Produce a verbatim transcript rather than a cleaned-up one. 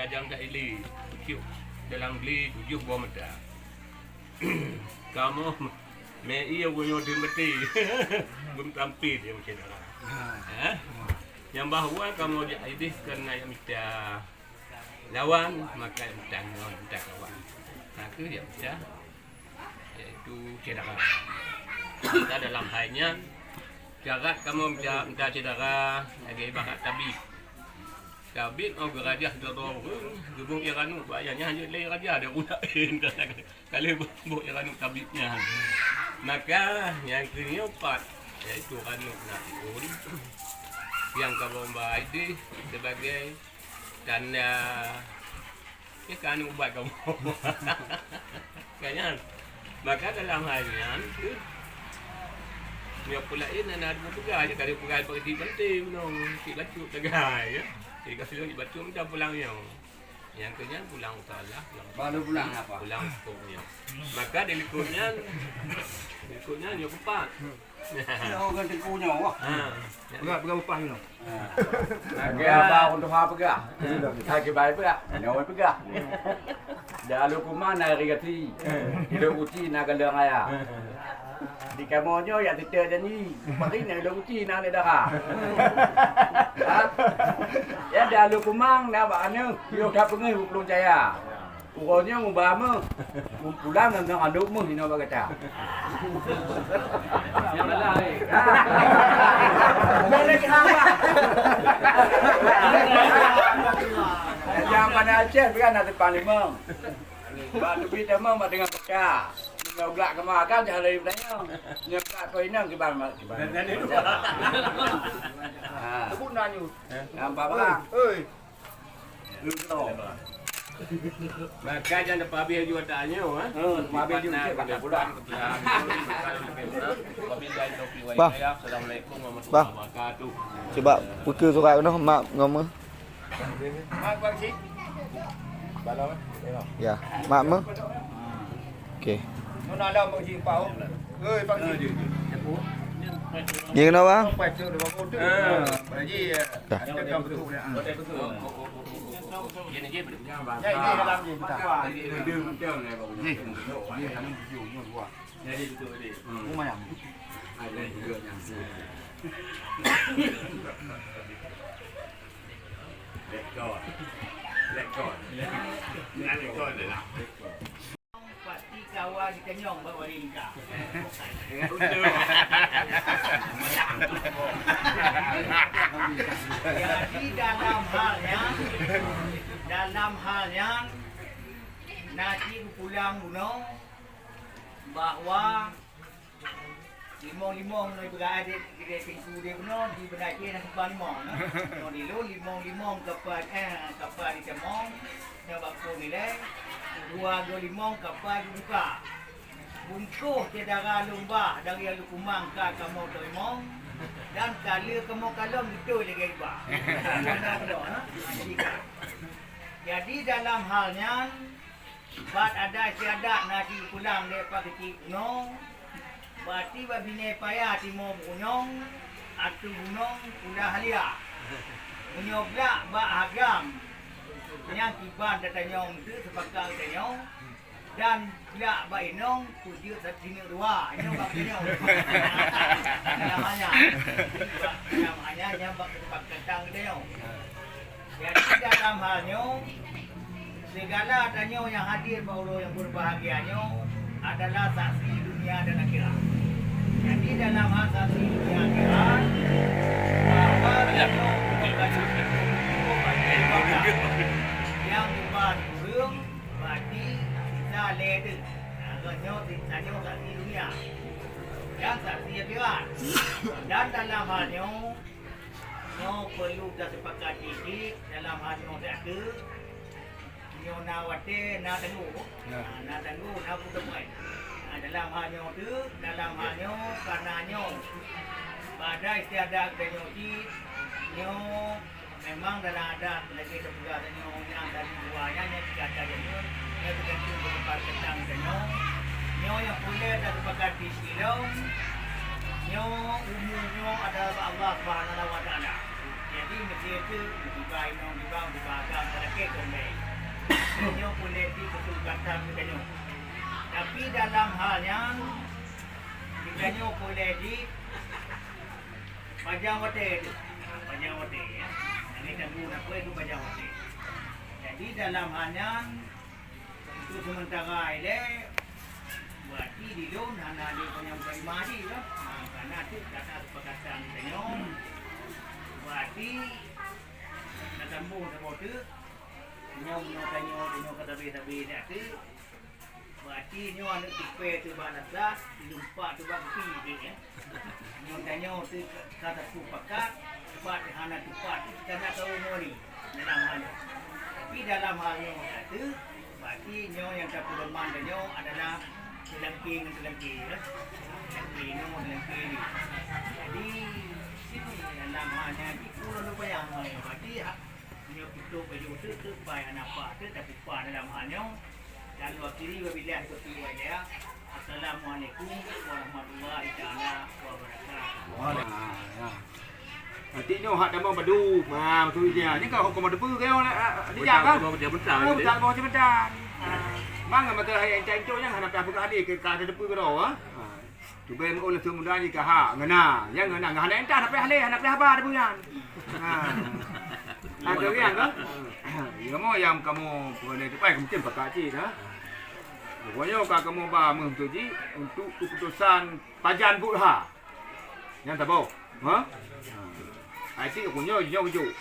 Ajang ka ilé, pucuk dalam glé tujoh boh meuta. Kamoe mé ié geuh nyoe deuh meuti. Geutampi dia macam dara. Ha? Nyang bahwa kamoe jak idéh keunan jak mita lawan, maka mita ngon, mita kawan. Nah, tu jak mita. Yaitu syedara. Maka dalam hai nyan, syarat kamoe mita, mita syedara lagèe ibarat tabib. Tabib, oh, geurajah sidroe ureueng, geuboh ié ranup bak nyan, nyan jeuet lé raja dia pula. Ka lheueh boh ié ranup tabib nyan. Maka, nyang keunyoe pat, yaitu ranup na tiun, nyang kamoe ba idéh sebagai tanda, eh, ka anu ubat kamoe. Kan nyan. Maka dalam hal nyan, eh, nyoe pula, eh, na, na peugah je, ka lheueh peugah bak di Banten, bunoe, cit bacut tagai, ya. Jadi, ka lheueh bacut, minta pulang nyoe. Nyang keu nyan pulang u Salah, pulang Baru pulang apa? Pulang u Sukong nyoe. Maka di likot nyan, di likot nyan nyoe keupat. Nyoe kan teungku nyoe, wah. Ha. Peugah, peugah upah nyoe. Ha. Maka apa untuk ha peugah? Ha, kibai peugah. Nyoe peugah. Dah lu kuma na irigasi. Hidup uci na galeng raya. Di kamoe nyoe jak teutek janji, paling na lôn uci na lé dara. Ha? Ya, di Alue Kumang na bak aneuk, yôh that beungéh u Plueng Caya. Uroe nyoe muba meuh, mupulang ngon aneuëk meuh inoe bak gata. Nyang galak, eh. Ha? Boleh kira apa? Nyang mana Aceh bukan ada panglima. Bak teubiet tamong bak teungoh kota. Meunyoe glak keumah kan, jangan lari beutanyong. Nyoe glak keu inong kiban ma-, kiban. Ha. Sebut na nyoe. Nampak barang. Oi. Maka jangan pabih jua tanyoe, ha? Hmm, pabih jua. Wabillahi taufiq wal hidayah. Assalamualaikum warahmatullahi wabarakatuh. Cuba buka surat keunoe, mak ngomong. Ya, mak meuh. Okey. Ye keunoe, bang? Ya. Pasti kawa jitanyong bak Wali Lingka. Jadi dalam hal nyan, dalam hal nyan, na cit geupulang bunoe bahwa limong-limong nyoe ipeugah adet kidai Teungku deh bunoe di Banda Aceh na simpang limong, eh. Nyoe di lôn limong-limong kapa, eh, kapa jitamong, nyoe bak phon ilèe, dua goe limong kapa jibuka. Bungkôh syedara lôn bah dari Alue Kumang ka kamoe teurimong, dan ka lheueh kamoe kalon beutôi lagèe iba. Jadi dalam hal nyan, Bak adat istiadat na cit pulang lé Pak Keuchik bunoe, berarti bak binéh paya timoh bunyong, ateueh gunong pula halia. Meunyoe glak bak agam, nyang kiban tatanyong teuh seupakat tanyoe, dan glak bak inong peujeuet sineuk dua, nyoe bak tanyoe. Namanya, namanya nyang bak keupakatan tanyoe. Jadi dalam hal nyoe, segala tanyoe nyang hadir bak uroe nyang berbahagia nyoe adalah saksi dunia dan akhirat. Jadi dalam hal saksi dunia akhirat, bahwa tanyoe bukan saksi nyang iban ureueng, berarti sisa lé teuh. Nah, nyoe si-, tanyoe saksi dunia dan saksi akhirat. Dan dalam hal nyoe, Nyoe peurlu tasepakati cit dalam hal nyoe teuh. Nyoe na watèe, na tanggô. Ya. Na, na tanggô, na peuteumèe. Na dalam hal nyoe teuh, dalam hal nyoe, karena nyoe pada istiadat tanyoe cit, nyoe memang dalam adat lagèe teupeugah tanyoe nyang dari luwa nyan, nyang tika tanyoe, nyang teugantung bak keupakatan tanyoe. Nyoe nyang peureulèe tasepakati cit lom, nyoe umu nyoe adalah bak Allah Subhanahu wa Taala. Jadi, meuseuti meukiba inong kiba, meukiba agam, talakèe keu ulèe. Nyoe peureulée jikeupeugatan geutanyoe. Tapi dalam hal nyan, geutanyoe peureulée jipajang watée teuh. Pajang watée, ya. Nyang geutanyoe na peue keu pajang watée. Jadi dalam hal nyan, untuk sementara ilée, berarti di lôn hana lé panyang terima jih, kan? Ha, karena tu kata kesepakatan geutanyoe. Berarti, na sambung saboh teuk, nyoe, nyoe tanyoe, tanyoe ka sabe-sabe dak teuk. Berarti nyoe aneuk tupée teuh bak lasat, lumpak teuh bak kupi, ya. Nyoe tanyoe teuh ka, ka tapeupakat, pat hana tupat, ka na kawöm ngon lé dalam hal nyoe. Tapi dalam hal nyoe teuh, berarti nyoe nyang tapeudoman tanyoe adalah teulangke ngon teulangke, ya. Teulangke nyoe, teulangke lé. Jadi, dalam hal nyan, itu lôn payah, berarti ha-, Meunyoe putôh baju teuk, teuk pai hana apa, teuk tapeupa dalam hal nyoe. Dan wakili wabillahi taufiq wal hidayah. Assalamualaikum warahmatullahi taala wabarakatuh. Wah, ya. Nanti nyoe hak tamong padu. Ha, beutôi dia. Ni kan huköm debu ke, ah, dia kan? Beutôi, beutôi, beutôi. Ah, beutôi, beutôi, beutôi. Ha. Mang mata hai encak-encok nyang hana payah peugah hadé ke ka ada debu ke doh, ha? Ha. Cuba meu'un langsung muda jih ka ha, ngeuna. Nyang ngeuna, ngeuna hana entah, tapi ahli hana payah haba debu nyan. Ha. Ada riang ke? Ya, mo yang kamu peureulée tupai, mungkin pakat cit, ha. Pokoknya ka kamu ba meuh tu ji untuk keputusan pajan buet ha. Nyang tabok. Ha? Ai cit aku nyoe, nyoe kejut.